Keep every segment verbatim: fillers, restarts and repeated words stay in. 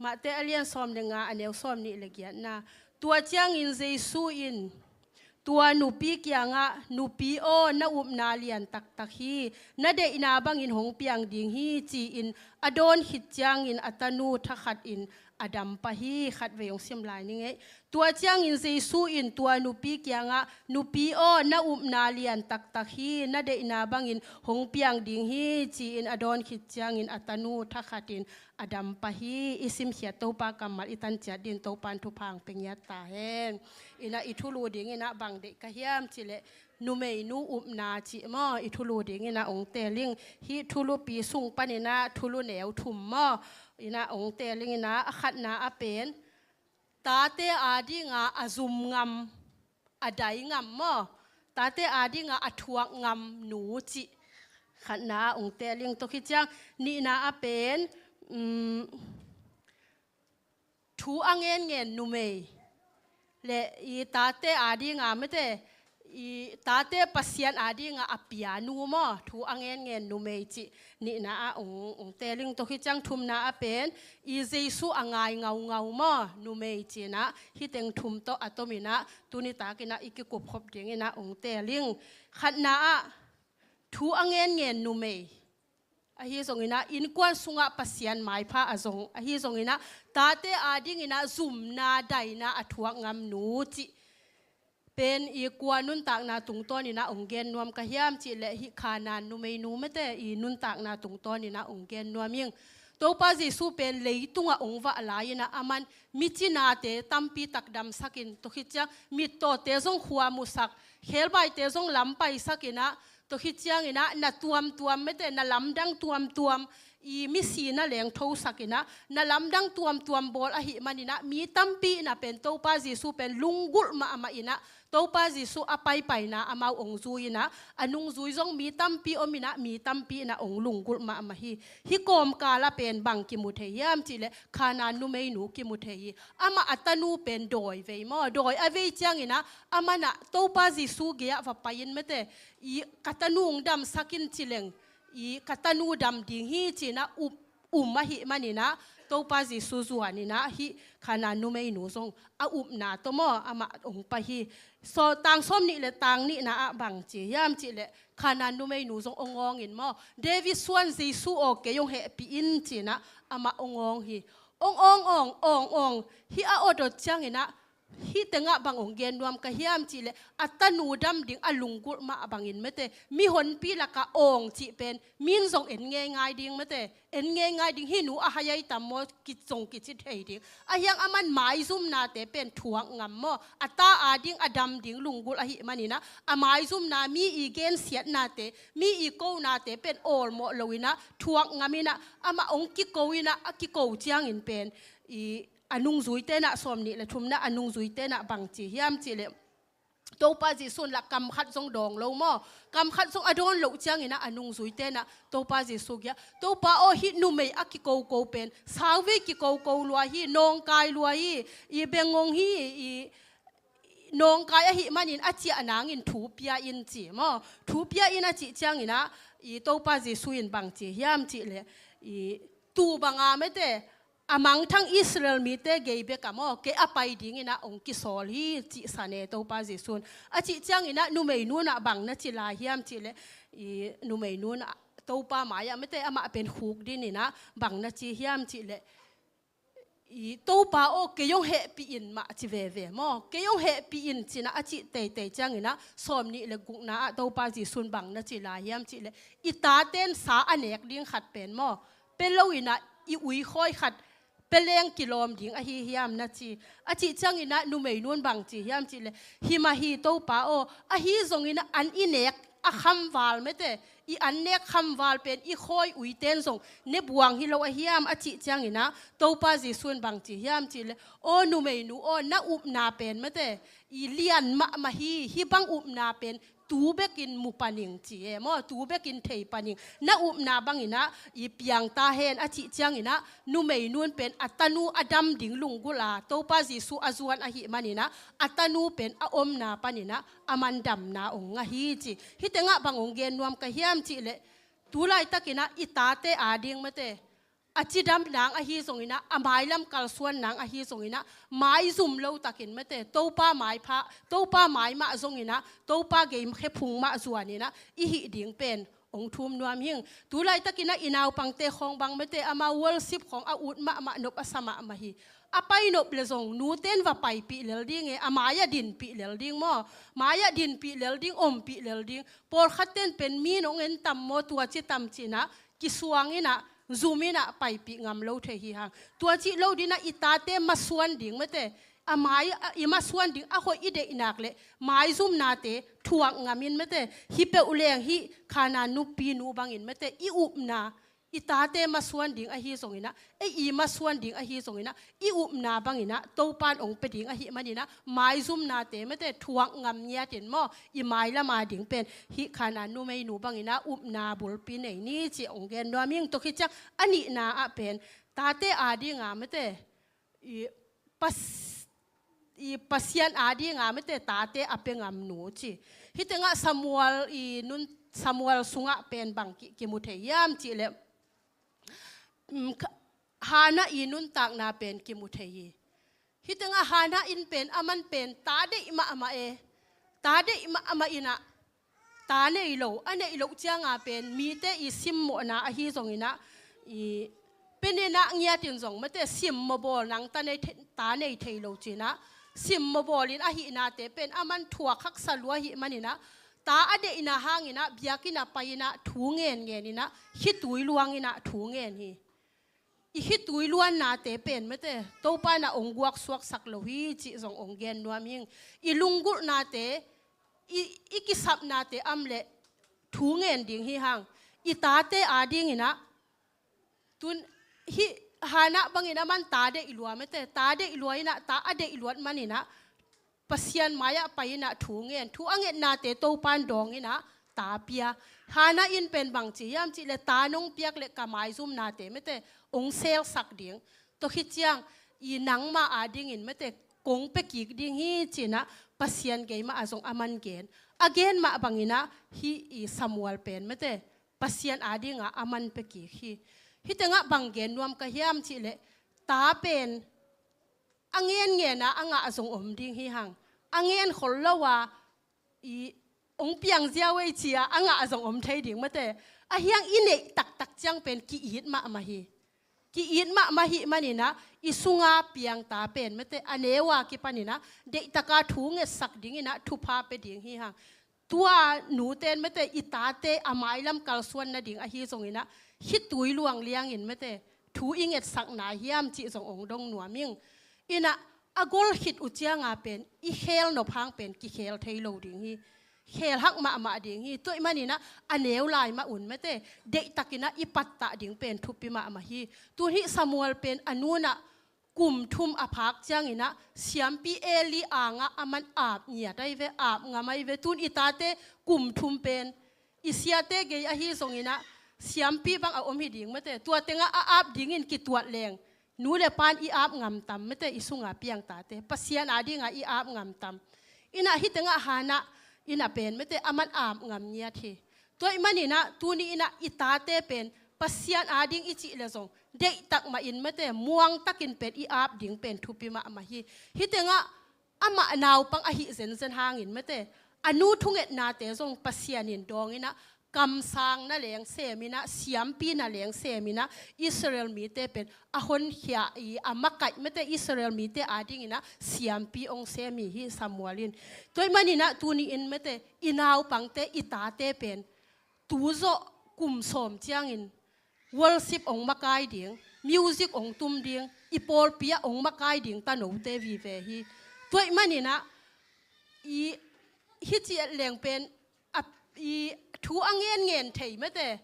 Mate a lian sawm le nga, a neu sawm nih le giatna. Tua ciangin Jesu in tua nupi kiangah, "Nupi aw, na upna lian taktak hi. Na deihna bangin hong piang ding hi," ci-in a dawn khit ciangin a tanu thakhatin a dam pah hi. Khatvei hong sim lai ning ei. Tua ciangin Jesu in tua nupi kiangah, "Nupi aw, na upna lian taktak hi. Na deihna bangin hong piang ding hi," ci-in a dawn khit ciangin a tanu thakhatin a dam pah hi. I simkhiat Topa kammal i tan ciat dingin Topa'n thupha hong pia ngiat ta hen. Inah i thulu dingin ah bang deih ka hiam cih leh numeinu upna cih maw, i thulu dingin ah hong teel ing. Hih thulupi sung panin ah thulu neu thum maw, inah hong teel ing. Inah a khatna ah pen tate adinga a zum ngam, a dai ngam maw, tate adinga a thuak ngam nu cih khatna ah hong teel ing. Tua khit ciang nihna ah pen, um, thu a ngenngen numei, le i tate adinga mate, i tate Pasian adinga a pianu maw, thu a ngenngen numei cih nihna ah hong, hong teel ing. Tua khit ciang thumna ah pen i Jesu a ngai ngaungau maw, numei cih inah, hih teng thum tawh a tomin ah tuni takin ah i kikupkhop dingin ah hong teel ing. Khatna ah thu a ngenngen numei, ahi zongin ah innkuan sungah Pasian maipha a zong, ahi zongin ah tate adingin ah zumna daina a thuak ngam nu cih pen i kua nuntakna tungtawnin ah hong gen nuam ka hiam cih leh hih Khanaan numeinu mate i nuntakna tungtawnin ah hong gen nuam ing. Topa Jesu pen leitungah hong vah lai-in ah aman micinate tampi tak damsakin, tua khit ciang mittawte zong khua musak, khebaite zong lam paisakin ah, tua khit ciangin ah na tuamtuam mate, na lamdang tuamtuam, i misi na leng thosakin ah, na lamdang tuamtuam bawl ahih manin ah mi tampi in ah pen Topa Jesu pen lunggulh mahmah in ah, Topa Jesu a paipaina amau hong zui in ah, a nungzui zong mi tampi om in ah, mi tampi in ah hong lunggulh mahmah hi. Hih kawmkal ah pen bang kimu thei hiam cih leh Khanaan numeinu kimu thei hi. Amah a tanu pen dawi vei maw, dawi a vei ciangin ah aman ah Topa Jesu gei-ah va pai-in mate, i ka tanu hong damsak in ci leng, i ka tanu dam ding hi ci-in ah um, um ahih manin ah Topa Jesu zuanin ah hih Khanaan numeinu zong a upna tawh maw amah hong pai hi. So, tang sawm nih le tang nihna ah bang ci hiam cih leh Khanaan numeinu zong hong awngin maw, "David suan Jesu aw, kei hong hehpih in," ci-in ah amah hong awng hi. Hong awng awng awng awng, hih a awt awt ciangin ah hih tengah bang hong gen nuam ka hiam cih leh a tanu dam ding a lunggulh mah bangin mate, mihonpi lakah awng cih pen min zong en ngeingai ding mate, en ngeingai ding, hih nu a hai ai tam maw, ki zong kici thei ding. Ahi hang aman maizumnate pen thuak ngam maw, a ta ading a dam ding lunggulh ahih manin ah, a maizumna, mi i gensiatnate, mi i konate pen awlmawh lo-in ah thuak ngam in ah, amah hong kiko in ah, a kiko ciangin pen i a nungzuite in ah, sawm nih le thumna a nungzuite in ah bang ci hiam cih leh, Topa Jesu in lah kam khat zong dawng lo maw, kam khat zong a dawn loh ciangin ah a nungzuite in ah Topa Jesu kiangah, "Topa aw, hih numei a kikoko pen, sauvei kikoko lua hi, nawngkai lua hi, i bengong hi, i nawngkai ahih manin a ciah nangin thu pia in," ci maw. Thu pia in a cih ciangin ah i Topa Jesu in bang ci hiam cih leh, i tu banga mate, a mangthang Israel mite gei bekah maw, kei a pai dingin ah hong kisawl hi, cihsa ne Topa Jesu in. A cih ciangin ah numeinu in ah bang na ci lai hiam cih leh, i numeinu in ah Topa mai-ah mate, amah pen khukdin in ah bang na ci hiam cih leh, i, "Topa aw, kei hong hehpih in," mah ci veve maw, "Kei hong hehpih in," ci-in ah a cih teitei ciangin ah sawm nih le gukna ah Topa Jesu in bang na ci lai hiam cih leh, "I taten sa a nek ding khat pen maw, pia lo-in ah i uikhawi khat pia leng kilawm ding ahi hiam?" na ci. A cih ciangin ah numeinu in bang ci hiam cih leh, "Hi mah hi Topa aw, ahi zongin ah an i nek a khamval mate, i an nek khamval pen i khawi uiten zong ne buang hi lo ahi hiam?" a cih ciangin ah Topa Jesu in bang ci hiam cih leh, "Aw numeinu aw, na upna pen mate, i lian mahmah hi, hih bang upna pen tu bekin mu pan ing," ci e maw, "Tu bekin thei pan ing, na upna bangin ah i piang ta hen," a cih ciangin ah numeinu in pen a tanu a dam ding lunggulh a, Topa Jesu a zuan ahih manin ah a tanu pen a omna panin ah aman damna hong ngah hi ci. Hih tengah bang hong gen nuam ka hiam cih leh, tu laitakin ah i tate ading mate, a cidam nang ahi zongin ah, a mailam kalsuan nang ahi zongin ah, maizum lo takin mate, Topa maipha, Topa mai mah zongin ah, Topa gei khephung mah zuanin ah i hih ding pen hong thum nuam hing. Tulaitakin ah i naupangte khawng bang mate, amau worship khawng a ut mahmah, nop a sa mahmah hi. A pai nop le zong nuten va paipih lel ding e, a mai-ah dinpih lel ding maw. Mai-ah dinpih lel ding, ompih lel ding. Pawlkhat ten pen mi nong en tam maw, tua ci tam ci-in ah, kisuangin ah, zumin ah paipih ngam lo thei hi hang. Tua cih lo dingin ah i tate masuan ding mate, a mai, a, i masuan ding a hoih i deih nak leh maizumnate thuak ngamin mate, hih peuh leng hih Khanaan nupi nu bangin mate, i upna, i tate masuan ding ahi zongin ah, ei i masuan ding ahi zongin ah, i upna bangin ah Topan hong pia ding ahih manin ah, maizumnate mate thuak ngam ngiatin maw, i mailam a ding pen hih Khanaan numeinu bangin ah upna bulpi nei ni ci hong gen nuam hing. Tua khit ciang a nihna ah pen tate a ding a mate, i pas-, i Pasian a ding a mate tate a pia ngam nu ci. Hih tengah Samuel i nun, Samuel sungah pen bang ki, kimu thei hiam cih leh, mm, kha-, Hannah i nuntakna pen kimu thei hi. Hih tengah Hannah in pen, aman pen ta deih mahmah e. Ta deih mahmah in ah, ta nei lo, a neih loh ciang a pen mite i simmawhna ahi zongin ah, i Peninnah ngiatin zong mate, simmawh bawl nang ta nei the-, ta nei thei lo ci-in ah, simmawh bawlin a hihnate pen aman thuak haksa lua ahih manin ah, ta a deihna hangin ah biakinn ah pai-in ah thu ngenngen in ah, khitui luangin ah thu ngen hi. I khitui luannate pen mate, Topa in ah hong guaksuaksak lo hi cih zong hong gen nuam hing. I lunggulhnate, i, i kisapnate om leh thu ngen ding hi hang. I tate a dingin ah, tun hih Hannah bangin aman ta deih lua mate, ta deih lua in ah, ta a deih luat manin ah, Pasian mai-ah pai-in ah thu ngen, thu a ngetnate Topan dawngin ah ta pia. Hannah in pen bang ci hiam cih leh, ta nong piak leh ka maizumnate mate hong selsak ding. Tua khit ciang i nangma a dingin mate kong pia kik ding hi ci-in ah Pasian gei mah a zong aman gen. A gen mah bangin ah hih i Samuel pen mate Pasian a ding a aman pia kik hi. Hih tengah bang gen nuam ka hiam cih leh, ta pen a ngenngen a a ngah zong om ding hi hang. A ngen khol lo a, i hong piang ziau ei ci-a a ngah zong om thei ding mate. Ahi hang i neih taktak ciang pen ki-it mahmah hi. Ki-it mahmah ahih manin ah, i sunga piang ta pen mate, a neu a kipanin ah deihtaka thu ngetsak dingin ah thupha pia ding hi hang. Tua nute in mate, i tate a mailam kalsuan nading ahi zongin ah, khitui luang liangin mate, thu i ngetsak nai hiam cih zong hong dong nuam ing. In ah, a gol khit uh ciang a pen, i khel nop hang pen kikhel thei lo ding hi. Khel hak mahmah ding hi. Tua ahih manin ah, a neu lai mah un mate, deihtakin ah i pattah ding pen thupi mahmah hi. Tun hih Samuel pen a nu in ah, kum thum a phak ciangin ah, siampi Eli angah aman ap ngiat ahi ve, ap ngam ahi ve. Tun i tate kum thum pen, i siate gei ahi zongin ah, siampi bang a om hi ding mate. Tua tengah a ap dingin kituat leng, nu le pa in i ap ngam tam mate, i sunga piang tate. Pasian a ding a i ap ngam tam. In ah hih tengah Hannah in ah pen mate, aman ap ngam ngiat hi. Tua ahih manin ah, tuni in ah i tate pen, Pasian a ding i cih leh zong, deihtak mahin mate, muangtakin pen i ap ding pen thupi mahmah hi. Hih tengah amah naupang ahih zenzen hangin mate, a nu thungetnate zong Pasian in dawngin ah, kamsang na leng semin ah, siampi na leng semin ah, Israel mite pen a honkhia i, a makaih mate, Israel mite a dingin ah siampi hong sem hi hih Samuel in. Tua ahih manin ah tuni in mate, i naupangte, i tate pen, tu zawh kum sawm ciangin worship hong makai ding, music hong tum ding, i pawlpi ah hong makai ding tanote vive hi. Tua ahih manin ah, i hih ci-a leng pen, a, i thu a ngenngen thei mate,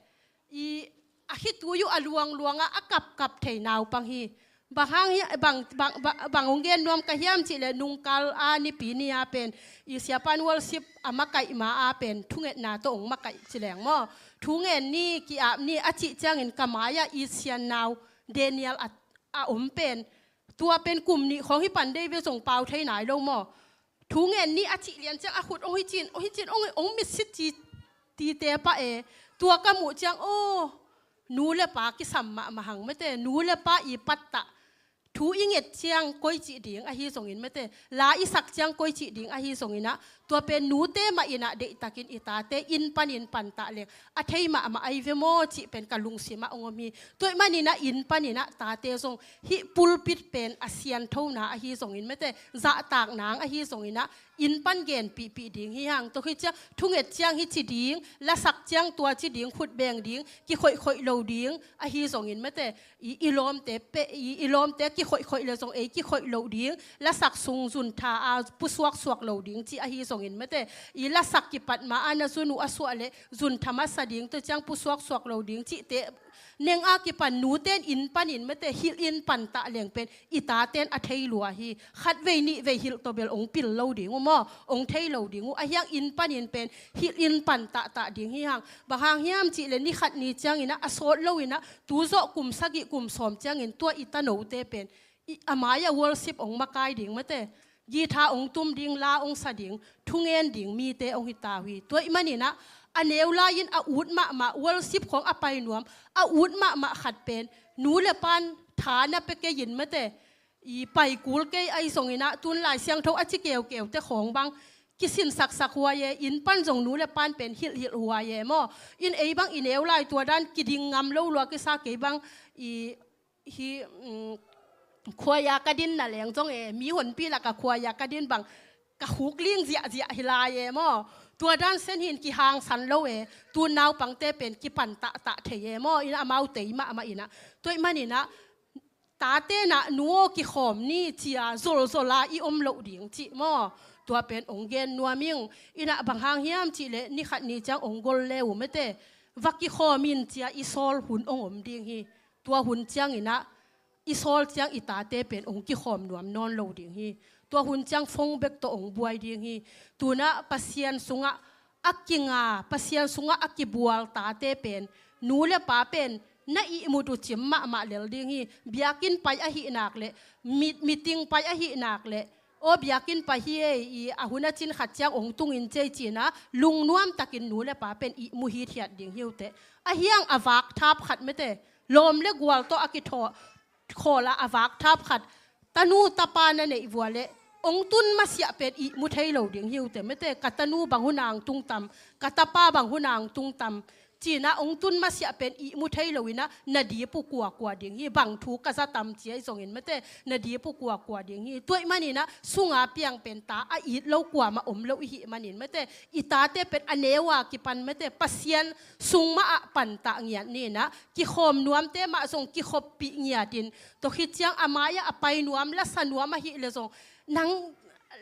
i a khitui uh a luangluang a, a kapkap thei naupang hi. Bang hang hi, bang, bang, bang, bang hong gen nuam ka hiam cih leh, nungkal a Nipi ni a pen, i siapa in worship a makaih ma a pen, thungetna tawh hong makaih ci leng maw. Thu ngen ni, ki-ap ni a cih ciangin ka mai-ah i sian nau Daniel a, a om pen, tua pen kum nih khawng hi pan dei ve, zong pau thei nai lo maw. Thu ngen ni a cih lian ciang a khut hong hi cin, hong hi cin, hong, hong mitsit ci, tite pah e. Tua ka muh ciang, aw, nu le pa kisam mahmah hang mate, nu le pa i pattah thu i nget ciang koi cih ding ahi zongin mate, la i sak ciang koi cih ding ahi zongin ah, tua pen nute mah in ah deihtakin i tate inn panin pantah leng a thei mahmah ahi ve maw cih pen ka lungsim ah ong om hi. Tua ahih manin ah inn panin ah tate zong hih pulpit pen a sianthona ahi zongin mate, zahtak nang ahi zongin ah inn pan genpihpih ding hi hang. Tua khit ciang thunget ciang hih ci ding, lasak ciang tua ci ding, khut beng ding, kikhoihkhoih lo ding ahi zongin mate, i, i lawmte pe, i, i lawmte kikhoihkhoih le zong ei kikhoih lo ding, lasak sung zuntha a pusuaksuak lo ding cih ahi zongin mate, i lasak kipat ma a na zun uh a suah le zuntha masa ding, tua ciang pusuaksuak lo ding cihte neng a kipan nuten inn panin mate, hilh in pantah leng pen i taten a thei lua hi. Khatvei nihvei hilh tawh bel ong pil lo ding uh maw, ong thei lo ding uh. Ahi hang inn panin pen hilh in pantahtah ding hi hang. Bang hang hiam cih le ni khat ni ciangin ah a sawt loin ah tu zawh kum sagih kum sawm ciangin tua i tanote pen i, a mai-ah worship ong makai ding mate, guitar ong tum ding, la ong sa ding, thungen ding mite ong hi ta uh hi. Tua ahih manin ah a neu lai-in a ut mahmah, worship khawng a pai nuam a ut mahmah khat pen nu le pan tha na pia kei in mate, i pai kul kei ahi zongin ah tun Lai Siangtho a ci keukeute khawng bang kisinsaksak huai e, inn pan zong nu le pan pen hilhhilh huai e maw. In ei bang i neu lai tua dan kiding ngam lo lua kisa, kei bang i hi, um, khuaia ka din na leng zong e, mi honpi lak a khuaia ka din bang ka khuk ling ziahziah hi lai e maw. Tua dan sen hin kihangsan lo e, tu naupangte pen kipantah tah thei e maw, in ah amau tei mahmah in ah. Tua ahih manin ah tate in ah nu aw kikhawm ni ci-a zolzol a i om loh ding cih maw. Tua pen ong gen nuam ing. In ah bang hang hiam cih le ni khat ni ciang ong gol le uh mate, va kikhawm in ci-a i sawl hun ong om ding hi. Tua hun ciangin ah i sawl ciang i tate pen ong kikhawm nuam nawn lo ding hi. Tua hun ciang phone bek tawh ong buai ding hi. Tun ah Pasian sungah a kinga, Pasian sungah a kibual tate pen nu le pa pen na ihmut uh cim mahmah lel ding hi. Biakinn pai ahih nak le, mi-, meeting pai ahih nak le, aw biakinn pai hi ei, i a hun a cin khat ciang ong tungin ci ei ci-in ah lungnuam takin nu le pa pen ihmu hithiat ding hi uh teh. Ahi hang a vak thap khat mate, lawm le gual tawh a kithawh khawl a, a vak thap khat, tanu tapa na neih vua le ong tun masiah pen ihmu thei lo ding hi uh teh mate. Ka tanu bang hun a ong tung tam, ka tapa bang hun a ong tung tam ci-in ah ong tun masiah pen ihmu thei loin ah na dip uh kuakua ding hi. Bang thu ka za tam ci ahi zongin mate, na dip uh kuakua ding hi. Tua ahih manin ah sunga piang pen ta a it lo kuamah om lo i hih manin mate, i tate pen a neu a kipan mate, Pasian sung mah ah pantah ngiat ni-in ah, kikhawm nuamte mah zong kikhoppih ngiatin, tua khit ciang a mai-ah a pai nuam, la sa nuam ahih le zong, nang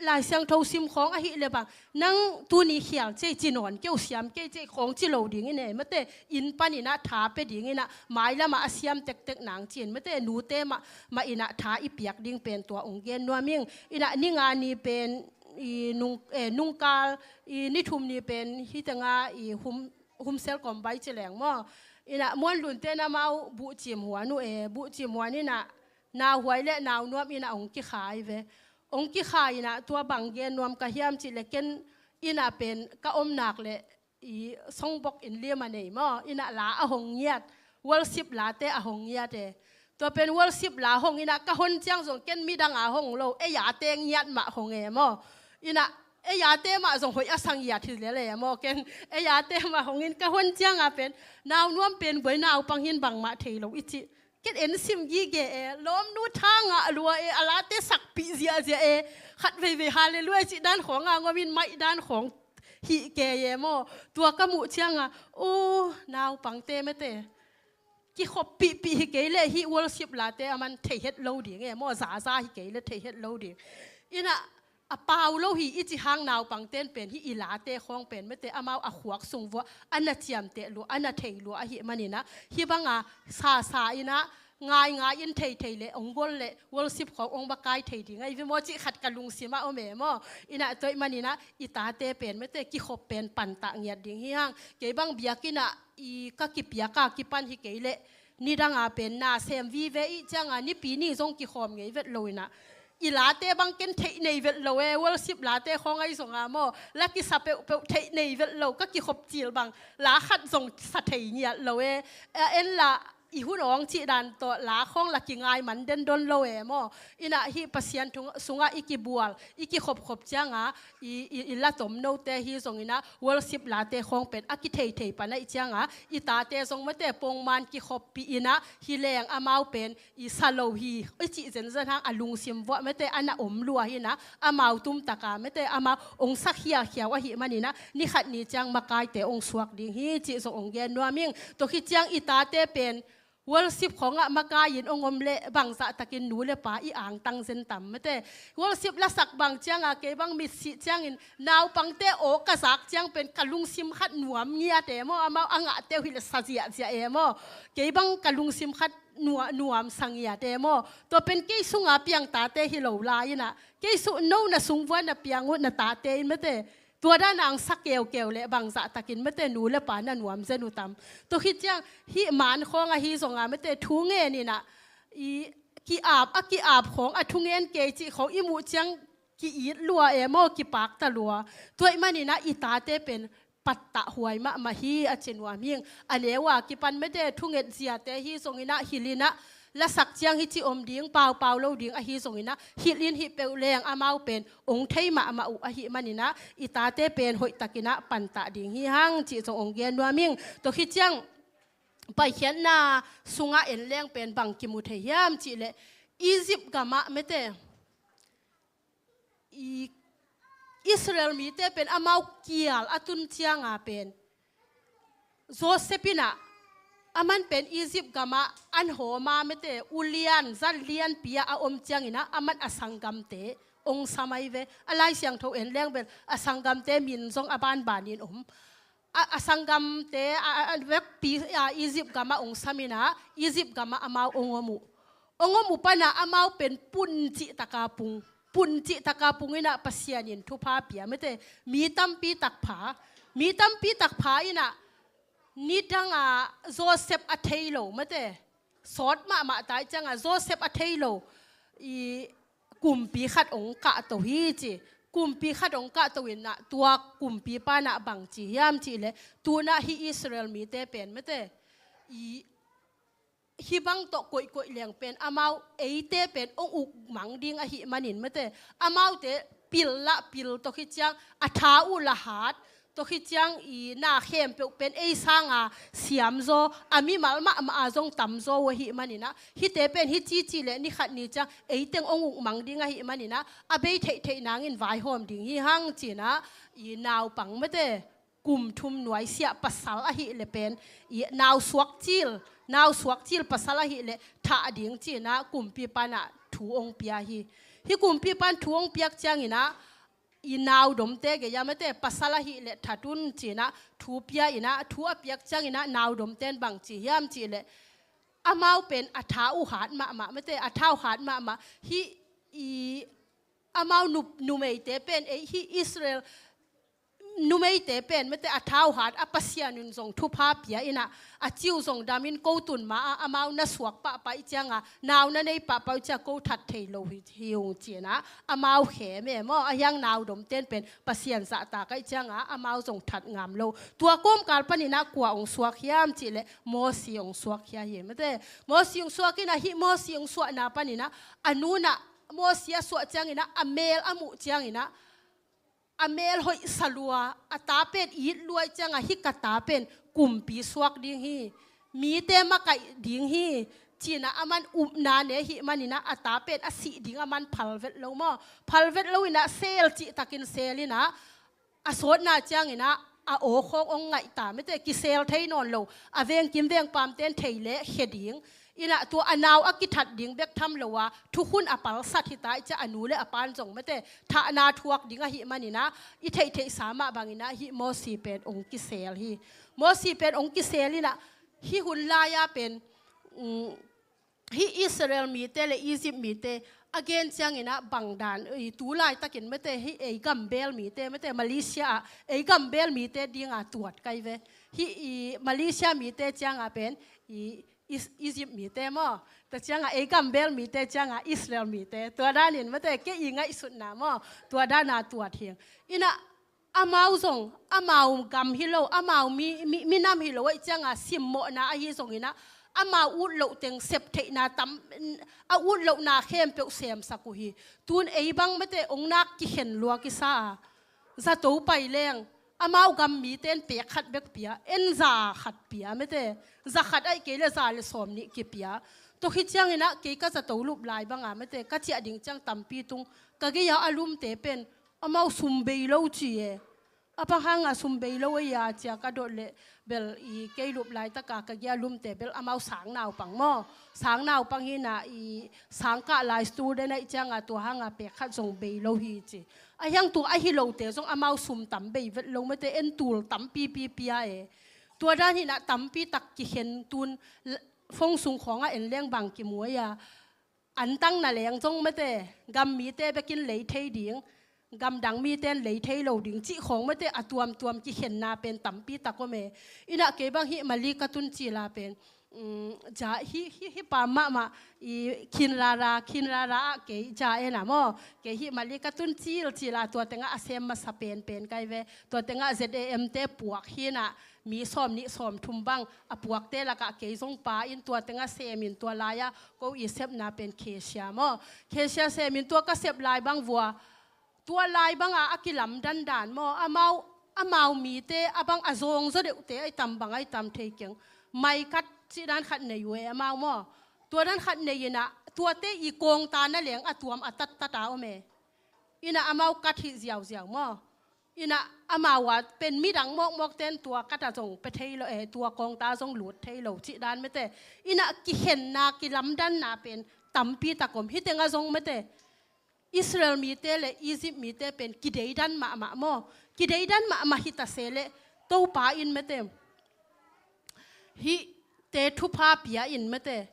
Lai Siangtho sim khawng ahih le bang, nang tuni khial ci ei ci nawn kei uh, siam kei ci ei khawng ci lo dingin e mate, inn panin ah tha pia dingin ah mailam ah a siam tektek nang ci-in mate, nute mah, mah in ah tha i piak ding pen tua ong gen nuam ing. In ah ni nga ni pen i nung, eh, nungkal, i ni thum ni pen hi teng a i hum, humsel kom bai ci leng maw. In ah Muan Lun te'n amau buhcim huan uh e, buhcim huan in ah nauhuai le naunuam in ah ong kikhai ve. Ong kikhai in ah tua bang gen nuam ka hiam cih le ken in ah pen ka om nak le i songbok in lim a nei maw, in ah la a hong ngiat, worship late a hong ngiat e. Tua pen worship la hong in ah ka hon ciang zong ken midang a hong lo, ei ate ngiat mah hong e maw. In ah ei ate mah zong hoih a sa ngiat hi lel e maw, ken ei ate mah hong in ka hon ciang a pen naunuam pen buai, naupang hin bangmah thei lo i cih. Ken en sim gige e, lawmnu tha ngah lua e, a late sakpih ziahziah e, khat veivei hallelujah cih dan khawng a ngawm in maih dan khawng hih kei e maw. Tua ka muh ciang a, aw, naupangte mate, kikhoppihpih hi kei le hih worship late a man thei het lo ding e maw, zaza hi kei le thei het lo ding. In ah a pau lo hi i cih hang naupangte'n pen hih i late khawng pen mate amau a khuak sung vuah a na ciamteh lua, a na thei lua ahih manin ah, hih bang a sasa in ah ngaingai in theithei le ong gol le worship khawng ong va kai thei ding ahi ve maw cih khat ka lungsim ah om e maw. In ah tua ahih manin ah i tate pen mate kikhop pen pantah ngiat ding hi hang. Kei bang biakinn ah i ka kipiak a kipan hi kei le nidang a pen na sem vive i ciang a nipi ni zong kikhawm ngei vet lo in ah i late bang ken theih nei vet lo e, worship late khawng ahi zonga maw, la kisa peuhpeuh theih nei vet lo, ka kikhop cil bang la khat zong sa thei ngiat lo e. A en la i hun awng cih dan tawh la khawng la kingai man dendon lo e maw. Inah hih Pasian thung, sungah i kibual, i kikhopkhop cianga i, i, i la tomnote hi zonginah worship late khawng pen a kitheithei pan ahi cianga i tate zong mate pongman kikhoppih inah hi leng amau pen i sa lo hi i cih zenzen hang a lungsim vuah mate a na om lua hinah amau tumtaka mate amau ong sa khiakhiau ahih maninah ni khat ni ciang makaite ong suak ding hi cih zong ong gen nuam ing. Tua khit ciang i tate pen worship khawngah makai-in ong om leh bangzah takin nu le pa i angtang zen tam mate. Worship lasak bang cianga kei bang mitsih ciangin naupangte aw ka zak ciang pen ka lungsim khat nuam ngiat e maw, amau a ngahte uh hileh sa ziahziah e maw. Kei bang ka lungsim khat nua-, nuam sa ngiat e maw. Tua pen kei sunga piang tate hi lo lai inah kei su no na sung vua na piang uh na tate in mate. Tua dan ang sa keukeu leh bangzah takin mate nu le pa na nuam zen uh tam. Tua khit ciang hih man khawng ahi zonga mate thu ngen inah i ki-ap, a ki-ap khawng a thungen kei cih khawng i muh ciang ki-it lua e maw, kipakta lua. Tua ahih maninah i tate pen pattah huai mahmah hi a ci nuam hing. A neu a kipan mate thunget ziate hi zonginah hilh inah lasak ciang hici om ding, paupau lo ding ahi zonginah hilh in hih peuh leng amau pen ong thei mahmah uh ahih maninah i tate pen hoihtakinah pantah ding hi hang cih zong ong gen nuam hing. Tua khit ciang Paikhiatna sungah en leng pen bang kimu thei hiam cihleh Egypt gamah mate i Israel mite pen amau kial a tun cianga pen Joseph inah aman pen Egypt gamah an hawma mate ulian zan lianpi ah a om cianginah aman a sanggamte ong sam ahi ve. A Lai Siangtho en leng pen a sanggamte min zong a banbanin om. A, a sanggamte a, a, a vekpi a Egypt gamah ong sam inah Egypt gamah amau ong om uh. Ong om uh panah amau pen pun cihtaka pung, pun cihtaka pung inah Pasian in thupha pia mate. Mi tampi tak pha, mi tampi tak pha inah nidanga Joseph a thei lo mate. Sawt mahmah tai cianga Joseph a thei lo i kumpi khat ong kahto hi ci. Kumpi khat ong kahto inah tua kumpipa nah bang ci hiam cihleh tunah hih Israel mite pen mate i hih bang tawh koihkoih leng pen amau eite pen ong ukmang ding ahih manin mate amaute pil lah pil tawh khit ciang a tha uh lah hat tawh khit ciang i na khempeuh pen ei sanga siamzaw a mimal mahmah a zong tamzaw uh ahih maninah hihte pen hih cici leh ni khat ni ciang eiteng ong ukmang ding ahih maninah a bei theihtheih nangin vaihawm ding hi hang cinah i naupang mate kum thum nuaisiah pasal ahih leh pen i nau suak cil, nau suak cil pasal ahih leh thah ding cinah kumpipa nah thu ong pia hi. Hih kumpipa in thu ong piak cianginah i naudomte gei-a mate pasal ahih leh that un cinah thu pia inah thu a piak cianginah naudomte in bang ci hiam cihleh amau pen a tha uh hat mahmah mate a tha uh hat mahmah hih i amau nu, numeite pen ei hih Israel numeite pen mate a tha uh hat a Pasian in zong thupha pia inah a ciu zong damin ko tun ma-a amau na suak pahpah ih cianga nau na nei pahpah ih cianga ko that thei lo hi, hi ung cinah amau khem e maw a hiang naudomte in pen Pasian zahtak aih cianga amau zong that ngam lo. Tua kawmkal paninah kua ong suak hiam cihleh Mosi ong suak hia hi mate. Mosi ong suak inah hih Mosi ong suahna paninah a nunah Mosi a suah cianginah a mel a muh cianginah a mel hoih sa lua a ta pen it luai cianga hih ka ta pen kumpi suak ding hi. Mite makaih ding hi. Cinah aman upna ne hih maninah a ta pen a sih ding aman phal vet lo maw. Phal vet lo inah sel cihtakin sel inah a sawtna cianginah a awkhawk ong ngaihta mate kisel thei nawn lo a vengkim vengpamte in thei leh khe ding. Inah tua a nau a kithat ding bek tham lo a thukhun a palsat hita ih ciah a nu le a pan zong mate thahna thuak ding ahih maninah i theihtheihsa mah banginah hih Mosi pen ong kisel hi. Mosi pen ong kisel inah hih hun lai-a pen um, hih Israel mite le Egypt mite a gen cianginah bangdan i tu laitakin mate hih ei gambel mite mate Malaysia ah ei gambel mite dinga tuat kai ve. Hih i Malaysia mite cianga pen i Is-, Egypt mite maw, tua ciangah ei gambel mite ciangah Israel mite, tua danin mate kei i ngaihsutna maw, tua dana tuat hing. Inah amau zong amau gam hi lo, amau mi, mi, minam hi lo ahih ciangah simmawhna ahi zonginah amau utloh teng septheihna tam, a utlohna khempeuh semsak uh hi. Tun ei bang mate ong nak kikhen lua kisa a, zato pai leng amau gam mite in pek khat bek pia, en za khat pia mate, za khat ahih kei le za le sawm nih kipia. Tua hi cianginah kei ka zato lup lai banga mate ka ciah ding ciang tampi tung, ka gei-a a lumte pen amau sum bei lo ci e. A bang hanga sum bei lo a ia cia ka dot leh bel i kei lup laitaka ka gei-a lumte bel amau sang naupang maw, sang naupang hinah i sang kah lai student ahih cianga tua hanga pek khat zong bei lo hi ci. A hiang tua ahi lote zong amau sum tam bei vet lo mate, en tul tampipi pia e. Tua dan hinah tampi tak kikhen tun l-, phone sung khawngah en leng bang kimuai a, antang na leng zong mate gam mite bekin lei thei ding, gamdang mite in lei thei lo ding cih khawng mate a tuamtuam kikhenna pen tampi tak om e. Inah kei bang hih Mali ka tun cila pen, um, ja hi, hi, hi pa mahmah i khin rara, khin rara ah kei ja ena maw, kei hih Mali ka tun cil cila tua tengah a sem masa penpen kai ve. Tua tengah Z A M te puak hinah mi sawm nih sawm thum bang a puakte lakah kei zong pa in tua tengah semin tua lai-a ko i sepna pen cashier maw, cashier semin tua ka sep lai bang vua, tua lai banga a kilamdan dan maw, amau, amau mite a bang a zawng zaw deuhte ai tam bang ai tam thei keng. Maikat cih dan khat nei uh e amau maw. Tua dan khat nei inah tuate i kawngta na leng a tuam a tattata om e. Inah amau kat hih ziauziau maw. Inah amau a pen midang mawkmawkte in tua kata zong pe thei lo e, tua kawngta zong lut thei lo cih dan mate. Inah kikhenna kilamdanna pen tampi tak om. Hih tengah zong mate Israel mite le Egypt mite pen kideidan mahmah maw, kideidan mahmah hi ta se leh Topa in mate hihte thupha pia in mate,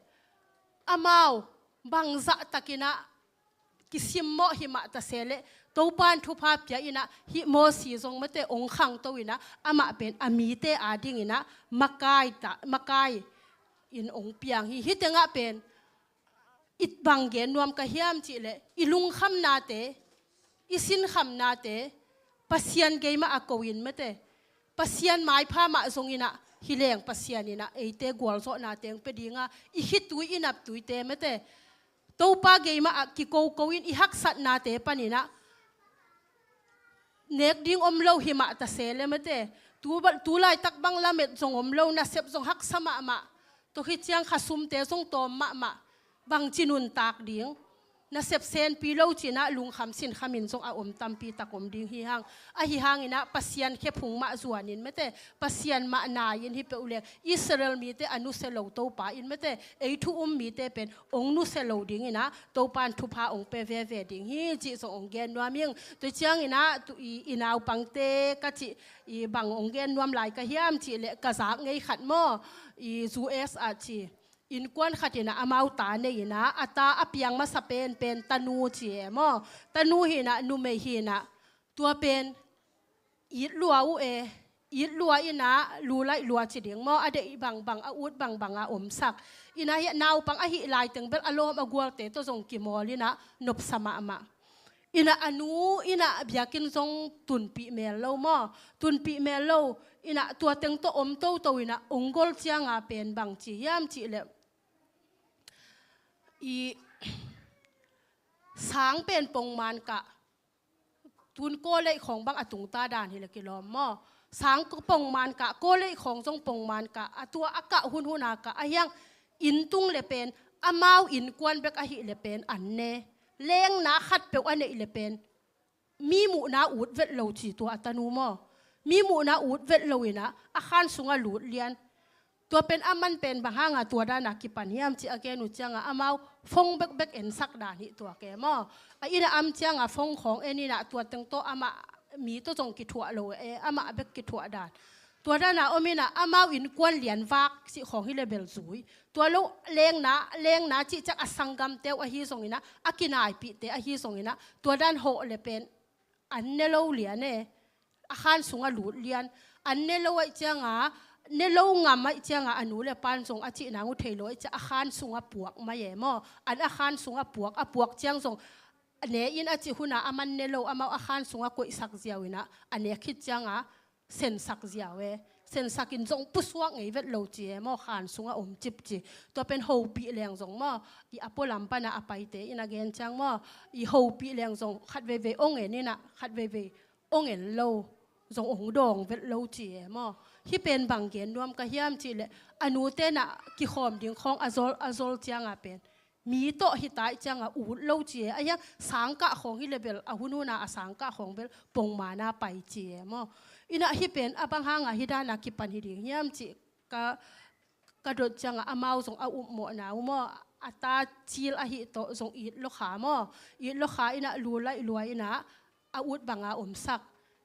amau bangzah takinah kisimmawh hi mah ta se leh Topa in thupha pia inah hih Mosi zong mate ong khangto inah amah pen a mite adinginah makai ta, makai in ong piang hi. Hih tengah pen i bang gen nuam ka hiam cih leh i lungkhamnate, i sinkhamnate Pasian gei mah a ko in mate, Pasian maipha mah zonginah hi leng Pasian inah eite gualzawhna teng pe dinga i khitui i naptuite mate Topa gei mah a kikoko in i haksatnate paninah nek ding om lo hi mah ta se le mate, tu, tu laitak bang lamet zong om lo, nasep zong haksa mahmah. Tua hi ciang khasumte zong tawm mahmah, bangci nuntak ding, nasep senpi lo cinah lungkham sinkhamin zong a om tampi tak om ding hi hang. Ahi hanginah Pasian khephung mah zuanin mate, Pasian mah nai-in hi peuh leng Israel mite a nusia lo Topa in mate ei thu um mite pen ong nusia lo dinginah Topa in thupha ong pe veve ding hi cih zong ong gen nuam ing. Tua cianginah tu i, i naupangte ka cih i bang ong gen nuam lai ka hiam cih leh ka zak ngei khat maw, i U S ah ci, innkuan khat inah amau ta nei inah a ta a piang masa penpen tanu ci e maw, tanu hinah numei hinah tua pen it lua uh e, it lua inah lu laih lua ci ding maw, a deih bangbang a ut bangbanga omsak. Inah hiah naupang ahih laiteng bel a lawm a gualte tawh zong kimawl inah nopsa mahmah. Inah a nu inah biakinn zong tunpih mel lo maw, tunpih mel lo. Inah tua teng tawh om toto inah ong gol cianga pen bang ci hiam cih leh i sang pen pongman kah, tun college khawng bang a tungta dan hi le kilawm maw. Sang pongman kah, college khawng zong pongman kah, a tua a kah hunhuna kah a hiang inn tung le pen amau innkuan bek ahih le pen an ne. Lengna khat peuh a neih le pen mi muhna ut vet lo ci tua a tanu maw. Mi muhna ut vet lo inah a khan sungah lut lian. Tua pen a man pen bang hanga tua dana kipan hiam cih a gen uh cianga amau phone bekbek ensak dan hi tua ke maw. A inn a am cianga phone khawng en inah tua teng tawh amah mi tawh zong kithuah lo e, amah bek kithuah dan. Tua dana om inah amau innkuan lianvak cih khawng hi le bel zui. Tua lo lengna, lengna cih ciang a sanggamte uh ahi zonginah, a kinaipihte ahi zonginah tua dan hawh le pen an ne lo lian e. A khan sungah lut lian. An ne lo ahih cianga ne lo ngam ahih ciangah a nu le pan zong a cih nang uh thei lo ahih ciah a khan sungah puak mai e maw. An a khan sungah puak, a puak ciang zong ne in a cih hunah a man ne lo, amau a khan sungah koihsak ziau inah a nek khit ciangah sensak ziau e. Sensak in zong pusuak ngei vet lo ci e maw, khan sungah om cip ci. Tua pen hopih leng zong maw, i a pualam panah a paite in a gen ciang maw, i hopih leng zong khat veivei ong en inah khat veivei ong en lo, zong ong dawng vet lo ci e maw. Hih pen bang gen nuam ka hiam cih leh a nu tenah kikhawm ding khawng a zol, a zol ciangah pen mi tawh hi ta ahih ciangah ut lo ci e. A hiang sangkah khawng hi le bel a hun huna a sangkah khawng bel pongmana pai ci e maw. Inah hih pen a bang hangah hih dana kipan hi ding hiam cih ka, ka dot ciangah amau zong a upmawhna uh maw, a ta cil ahih tawh zong it lo kha maw. It lo kha inah lu laih lua inah a ut banga omsak.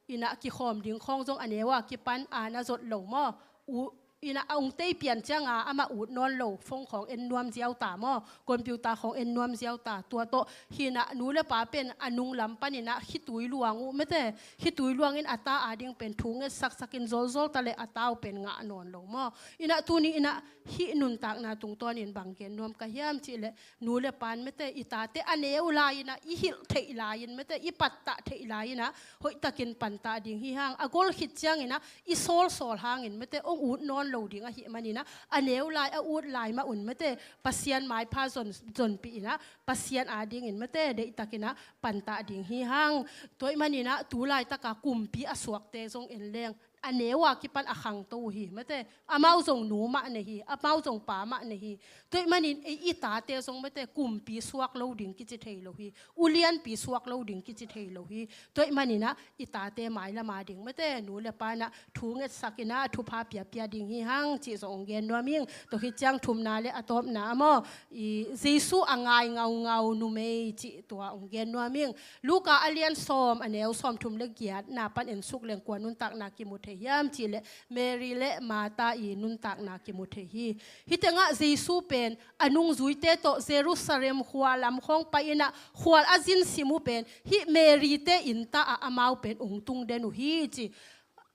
Inah kikhawm ding khawng zong a neu a kipan a na zot lo maw. U, inah a ung tei pian cianga amah ut nawn lo, phone khawng en nuam ziau ta maw, computer khawng en nuam ziau ta. Tua tawh hinah nu le pa pen a nunglam paninah khitui luang uh mete, khitui luangin a ta ading pen thu ngetsaksakin zolzol ta le a ta uh pen ngah nawn lo maw. Inah tuni inah hih nuntakna tungtawnin bang gen nuam ka hiam cih leh nu le pan mete i tate a neu lai-inah i hilh theih lai-in mete i pattah theih lai-inah hoihtakin pantah ding hi hang. A gol khit cianginah i sawlsawl hangin mete ong ut nawn lo ding ahih maninah a neu lai a ut lai mah un mete Pasian maipha zon, zonpih inah Pasian adingin mete deihtakinah pantah ding hi hang. Tua ahih maninah tu laitaka kumpi a suakte zong en leng a neu a kipan a khangto uh hi mete. Amau zong nu mah nei hi, amau zong pa mah nei hi. Tua ahih manin ei i tate zong mete kumpi suak lo ding kici thei lo hi, ulianpi suak lo ding kici thei lo hi. Tua ahih maninah i tate mailam ading mete nu le panah thu ngetsakinah thupha piapia ding hi hang cih zong ong gen nuam ing. Tua khit ciang thumna le a tawpna ah maw, i Jesu a ngai ngaungau numei cih tua ong gen nuam ing. Luka a lian sawm, a neu sawmthum le giatna pan en suk leng kua nuntakna kimu thei hiam cih leh Mary le Martha i nuntakna kimu thei hi. Hih tengah Jesu pen a nungzuite tawh Jerusalem khua lam khawng pai inah khual a zin sim uh pen hih Mary te innta ah amau pen ong tung den uh hi ci.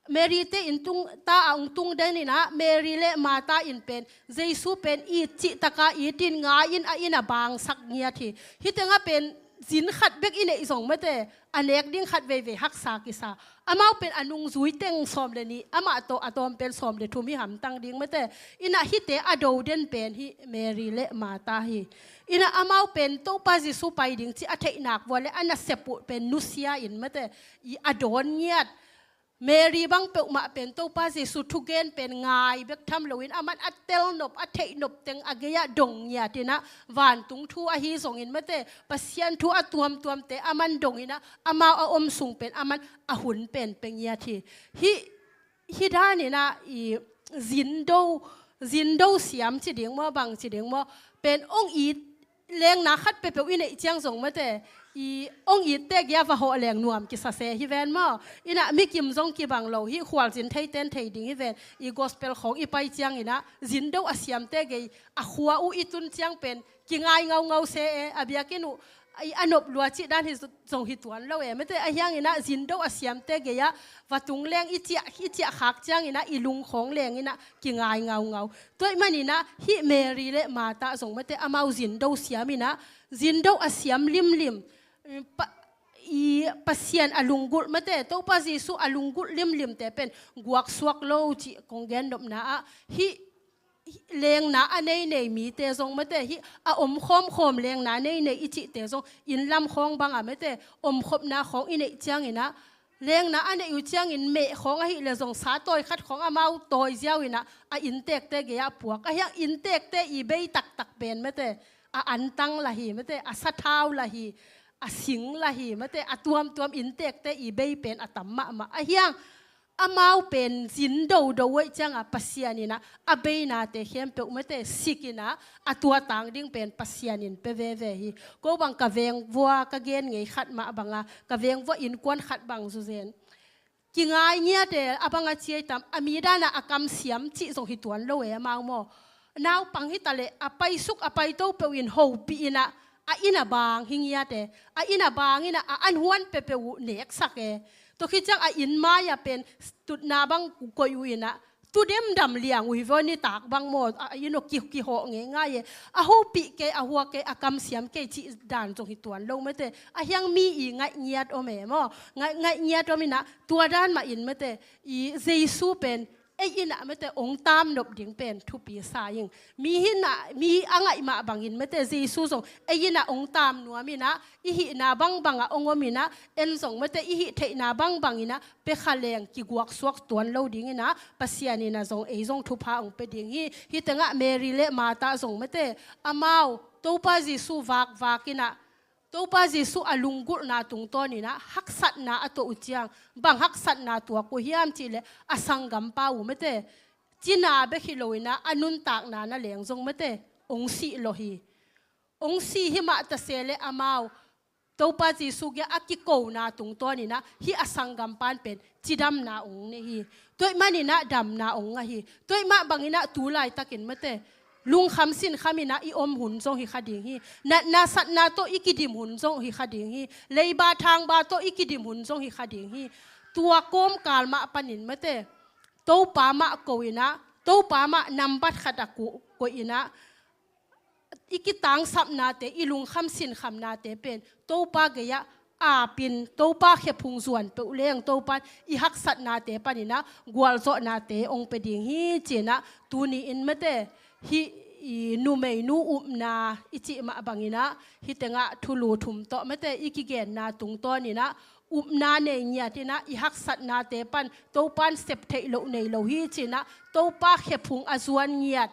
Mary te innta ah ong tung den inah Mary le Martha in pen Jesu pen it cihtaka itin ngai-in a inn ah bangsak ngiat hi. Hih tengah pen zin khat bek i neih zong mete a nek ding khat veivei haksa kisa. Amau pen a nungzui teng sawm le nih, amah tawh a tawm pen sawm le thum hi hamtang ding mete. Inah hihte a do den pen hih Mary le Martha hi. Inah amau pen Topa Jesu pai ding cih a theih nak vua le a nasep uh pen nusia in mete i a dawn ngiat. Mary bang peuhmah pen Topa Jesu thugen pen ngai bek tham loin aman a telnop a theihnop teng a gei-ah dong ngiatinah vantung thu ahi zongin mete Pasian thu a tuamtuamte aman donginah amau a om sung pen aman a hun pen pia ngiat hi. Hih, hih daninah i zindo, zindo siam ci ding maw, bang ci ding maw, pen ong it lengna khat peuhpeuh i neih ciang zong mete i ong itte gei-ah va hawh leng nuam kisa se hi ven maw. Inah mikim zong kibang lo hi, khualzin theiten thei ding hi ven. I gospel khawng i pai cianginah zindo a siamte gei a khua uh i tun ciang pen kingai ngaungau se e, a biakinn uh i a nop lua cih dan hi zong hi tuan lo e mete. A hianginah zindo a siamte gei-ah va tung leng i ciah, i ciah khak cianginah i lungkhawng lenginah kingai ngaungau. Tua ahih maninah hih Mary le Martha zong mete amau zindo siam inah zindo a siam limlim, pa, i Pasian a lunggulh mete Topa Jesu a lunggulh limlimte pen guaksuak lo cih kong gen nopna ah hih lengna a neinei mite zong mete hih a om khawmkhawm lengna neinei i cihte zong inn lam khawng bangah mete omkhopna khawng i neih cianginah lengna a neih uh ciangin meh khawng ahih le zong sa tawi khat khawng amau tawi ziau inah a inntekte gei-ah puak. A hiang inntekte i bei taktak pen mete a antang lah hi mete, a sathau lah hi, a sing lah hi mete, a tuamtuam inntekte i bei pen a tam mahmah. A hiang amau pen zin dodo uh ahih cianga Pasian inah a beinate khempeuh mete sikinah a tuatang ding pen Pasian in pia veve hi. Ko bang ka vengvua ka gen ngei khat mah banga ka vengvua innkuan khat bang zuzen kingai ngiate a banga ciai tam, a mi dana a kamsiam cih zong hi tuan lo e amau maw. Naupang hi taleh a paisuk a paito peuhin hopih inah a inn a bang hi ngiate, a inn a bang inah a anhuan peuhpeuh uh neksak e. Tua khit ciang a inn mai-ah pen tutna bang koih uh inah tudem dam liang uh hi vua, nitak bang maw, a, you know, ki, kihawh ngeingai e. A hopih kei, a hua kei, a kamsiam kei cih dan zong hi tuan lo mate. A hiang mi i ngaih ngiat om e maw. Ngaih, ngaih ngiat om in ah, tua dan mah in mate, i Jesu pen ei in ah mate ong tam nop ding pen thupi sa ing. Mi hi in ah, mi a ngaih mah bangin mate Jesu zong ei in ah ong tam nuam in ah, i hihna bangbang ah ong om in ah, en zong mate i hih theihna bangbang in ah pia kha leng kiguak suak tuan lo ding in ah, Pasian in ah zong ei zong thupha ong pia ding hi. Hih tengah Mary le Martha zong mate, amau Topa Jesu vakvak in ah, Topa Jesu a lunggulhna tungtawn in ah haksatna a tuah uh ciang, bang haksatna tuak uh hiam cih leh, a sanggampa uh mate, cina bek hi lo in ah a nuntakna na leng zong mate ong sih lawh hi. Ong sih hi mah ta se leh amau Topa Jesu kiang a kikona tungtawn in ah hih a sanggampa in pen cidamna ong nei hi. Tua ahih manin ah damna ong ngah hi. Tua ahih mah bangin ah tu laitakin mate, lungkham sinkham in ah i om hun zong hi kha ding hi. Natna satna tawh i kidim hun zong hi kha ding hi. Leiba thangba tawh i kidim hun zong hi kha ding hi. Tua kawmkal mah panin mate, Topa mah ko in ah, Topa mah nambat khat ah ko, koih in ah, i kitangsapnate, i lungkham sinkhamnate pen Topa gei-ah apin, Topa khephung zuan peuh leng Topa in i haksatnate panin ah gualzawhnate ong pia ding hi ci-in ah, tuni in mate, hih i numeinu upna i cih mah bangin ah, hih tengah thulu thum tawh mate i kigenna tungtawn in ah, upna nei ngiat in ah, i haksatnate pan Topa in sep theih loh nei lo hi ci-in ah, Topa khephung a zuan ngiat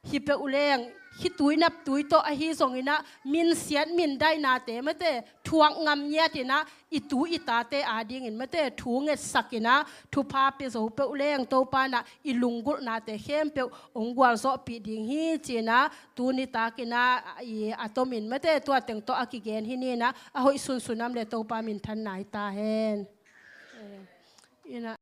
hi peuh leng, khitui naptui tawh ahi zongin ah, minsiat mindaihnate mate thuak ngam ngiat in ah, i tu i tate adingin mate thu ngetsak in ah, thupha pia zo peuh leng Topa in ah i lunggulhnate khempeuh ong gualzawhpih ding hi ci-in ah, tuni takin ah i a tomin mate tua teng tawh a kigen hi ni in ah, a hoih sunsun a om leh Topa minthan nai ta hen. In ah